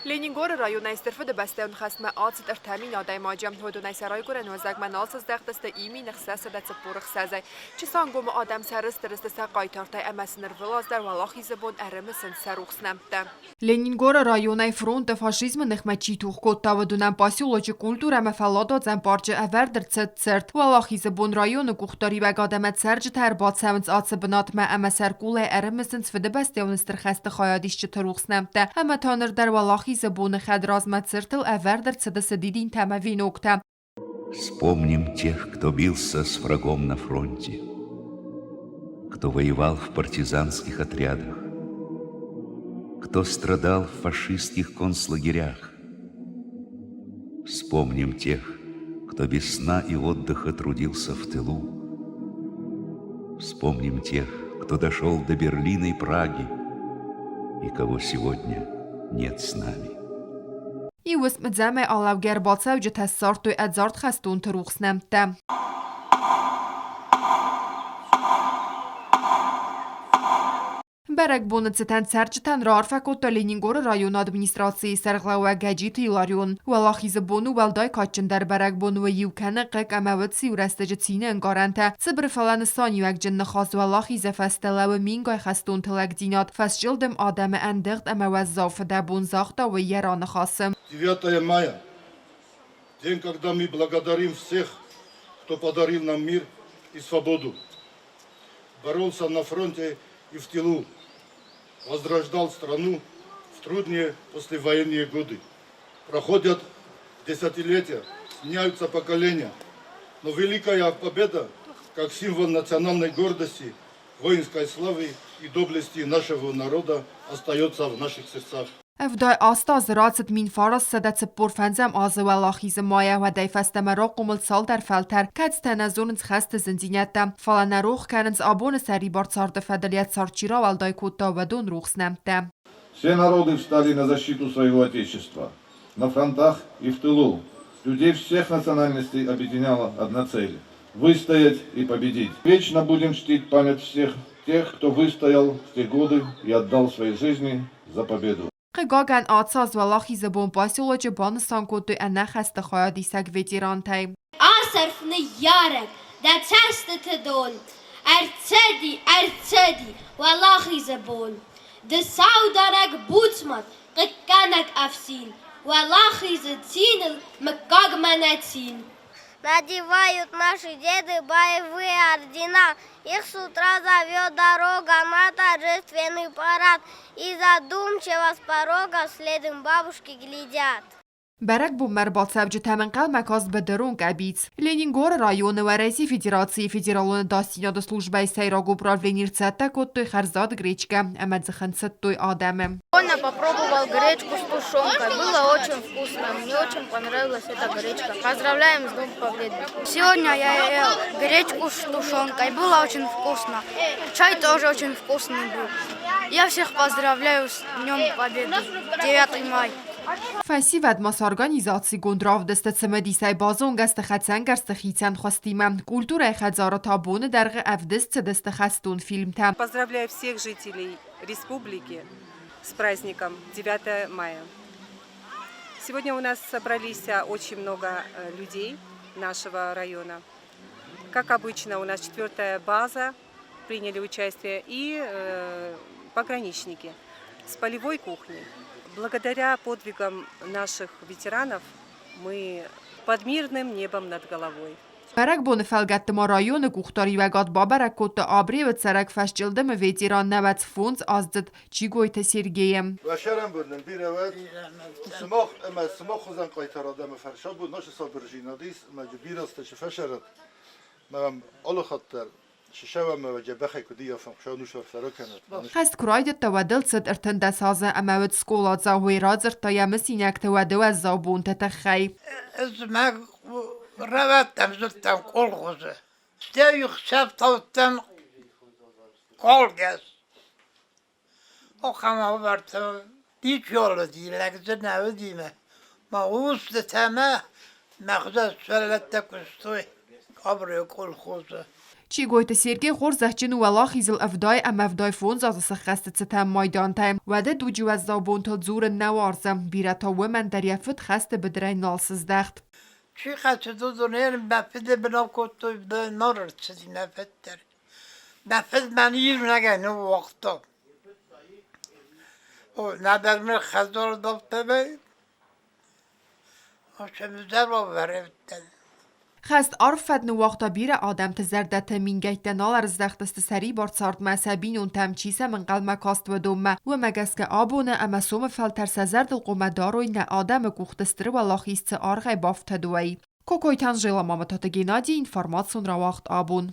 Ленингоры районӕй Стыр Фыдыбӕстӕйон хӕстмӕ ацыд 3000 адӕймаджы. Уыдонӕй сӕ райгуырӕн уӕзӕгмӕ нал сыздӕхтысты 1646-ӕй. Чысангомы адӕм сӕрыстыр сты сӕ хъайтартӕй ӕмӕ сын ӕрвылаз дӕр Уӕлахизы бон ӕрымысынц сӕ рухс нӕмттӕ. Ленингоры районӕй фронты фашизмы ныхмӕ чи тох кодта, уыдонӕн поселочы культурӕ ӕмӕ фӕлладуадзӕн парчы ӕвӕрд ӕрцыд цырт. Уӕлахизы бон районы къухдариуӕгад ӕмӕ цӕрджытӕ ӕрбацӕуынц ацы бынатмӕ ӕмӕ сӕркъулӕй ӕрымысынц Фыдыбӕстӕйон Стыр хӕсты хайадисджыты рухс нӕмттӕ. Ӕмӕ та ныр дӕр Уӕлахизы боны хӕдразмӕ цыртыл ӕвӕрд ӕрцыдысты дидинтӕ ӕмӕ веноктӕ. Вспомним тех, кто бился с врагом на фронте, кто воевал в партизанских отрядах, кто страдал в фашистских концлагерях. Вспомним тех, кто без сна и отдыха трудился в тылу. Вспомним тех, кто дошел до Берлина и Праги, и кого сегодня нет с нами. Иу уысм ӕдзӕмӕй алӕугӕ ӕрбацӕуджытӕ ссардтой ӕдзард хӕстонты рухс нӕмттӕ. Бӕрӕгбоны цытӕн цӕрджытӕн раарфӕ кодта Ленингоры районы администрацийы сӕргълӕууӕг Гӕджиты Иларион. Уӕлахизы бон у уӕлдай кадджындӕр бӕрӕгбон у иу кӕны хъыг ӕмӕ уыд иу рӕстӕджы цины ӕнкъарӕнтӕ. Цыбыр, фӕлӕ нысаниуӕгджын ныхас Уӕлахизы фӕстӕ лӕууы мингай хӕстонты лӕгдзинад, фӕсчъылдым адӕмы ӕндыгъд ӕмӕ уӕззау фыдӕбон, загъта уый йӕ раныхасы. 9 мая – день, когда мы благодарим всех, кто подарил нам мир и свободу, боролся на фронте и в тылу, возрождал страну в трудные послевоенные годы. Проходят десятилетия, сменяются поколения, но Великая Победа, как символ национальной гордости, воинской славы и доблести нашего народа, остается в наших сердцах. 78 азы рацыд 1945 азы Уӕлахизы майӕ, уӕдӕй фӕстӕмӕ рахъомыл цалдӕр фӕлтӕр, кӕцытӕ нӕ зонынц хӕсты зындзинӕдтӕ, фӕлӕ нӕ рох кӕнынц абоны сӕрибар царды фӕдыл йӕ цард чи рауӕлдай кодта, уыдон рухс нӕмттӕ. Все народы встали на защиту своего Отечества, на фронтах и в тылу. Людей всех национальностей объединяла одна цель – выстоять и победить. Вечно будем чтить память всех тех, кто выстоял в те годы и отдал свои жизни за победу. Хъыгагӕн, ацы аз Уӕлахизы бон поселочы банысан кодтой ӕнӕхӕсты хайадисӕг ветерантӕй. Асӕрф ныййарӕг, дӕ цӕстыты дон, Ӕрцыди, ӕрцыди Уӕлахизы бон. Ды саударӕг буц мад, хъыггӕнӕг ӕфсин, Уӕлахизы циныл мыггагмӕ нӕ цин. Надевают наши деды боевые ордена. Их с утра зовет дорога на торжественный парад. И задумчиво с порога следом бабушки глядят. Бӕрӕгбонмӕ ӕрбацӕуджытӕм ӕнхъӕлмӕ каст быдырон къӕбиц. Ленингоры районы Уӕрӕсейы Федерацийы Федералон ӕдасдзинады службӕйы сӕйраг управлени ӕрцӕттӕ кодтой хӕрзад гречкӕ ӕмӕ дзы хынцыдтой адӕмы. Он попробовал гречку с тушенкой. Было очень вкусно. Мне очень понравилась эта гречка. Поздравляем с Днем Победы. Сегодня я ел гречку с тушенкой. Было очень вкусно. Чай тоже очень вкусный был. Я всех поздравляю с Днем Победы. 9 мая. Фӕсивӕд ма сӕ организацигонд равдысты цымыдисӕй базонгӕ сты хӕцӕнгӕрзты хицӕн хуызтимӕ. Культурӕйы хӕдзары та боны дӕргъы ӕвдыст цыдысты хӕстон фильмтӕ. Поздравляю всех жителей республики с праздником 9 мая. Сегодня у нас собрались очень много людей нашего района. Как обычно, у нас четвертая база приняли участие и пограничники с полевой кухней. Благодаря подвигам наших ветеранов мы под мирным небом над головой. Бӕрӕгбоны фӕлгӕтты ма районы къухдариуӕгад бабӕрӕг кодта Абревы цӕрӕг фӕсчъылдымы ветеран 95 аздзыд Чигойты Сергейы. Уӕ сӕрӕнбон нын бирӕ уӕд. Сымах ӕмӕ сымах хуызӕн хъайтар адӕмы фӕрсаг нашы сабырдзинад ис ӕмӕ дзы бирӕ азтӕ цы фӕсӕрӕд. Мӕм алы хатт дӕр Хӕст куы райдыдта, уӕд ыл цыд 13 азы ӕмӕ уыд скъоладзау. Уый радзырдта йӕ мысинӕгты уӕды уӕззау бонты тыххӕй. Ӕз мӕ рӕвӕдтӕм зыдтам колхозы. Стӕй хсӕвтӕуттӕн колгӕс. Ахӕм ӕвӕрдта ничи лӕг дзы нӕ уыди мӕ мӕ устытӕ мӕ мӕ хуызӕн сывӕллӕттӕ куыстой Абройы колхозы. Чегойты Сергей хорзӕхджын у Уӕлахизыл 75 азы сӕххӕсты цытӕн майдантӕй. Уӕдӕ дуджы уӕззау бонтыл дзурын нӕ уарзы. Бирӕтӕ уымӕн дӕр йӕ фыд хӕсты быдырӕй нал сыздӕхт. Чи хӕцыд, уыдонӕн мӕ фыды бынат кодтой нал ӕрцыди мӕ фыд дӕр. Мӕ фыд мӕн иунӕгӕй ныууагъта. О, нӕдӕр мын хӕдзар дӕттӕмӕй, Хӕст арф фӕд ныууагъта бирӕ адӕмты зӕрдӕты, мингӕйттӕ нал ӕрыздӕхтысты сӕрибар цардмӕ, сӕ бинонтӕм, чи сӕм ӕнхъӕлмӕ каст, уыдонмӕ. Уымӕ гӕсгӕ абоны ӕмӕ сомы фӕлтӕр сӕ зӕрдыл хъуамӕ дарой нӕ адӕмы къухты стыр уӕлахиз цы аргъӕй бафтыд, уый. Кокойты Анжела, Мамытаты Геннадий, информацион рауагъд абон.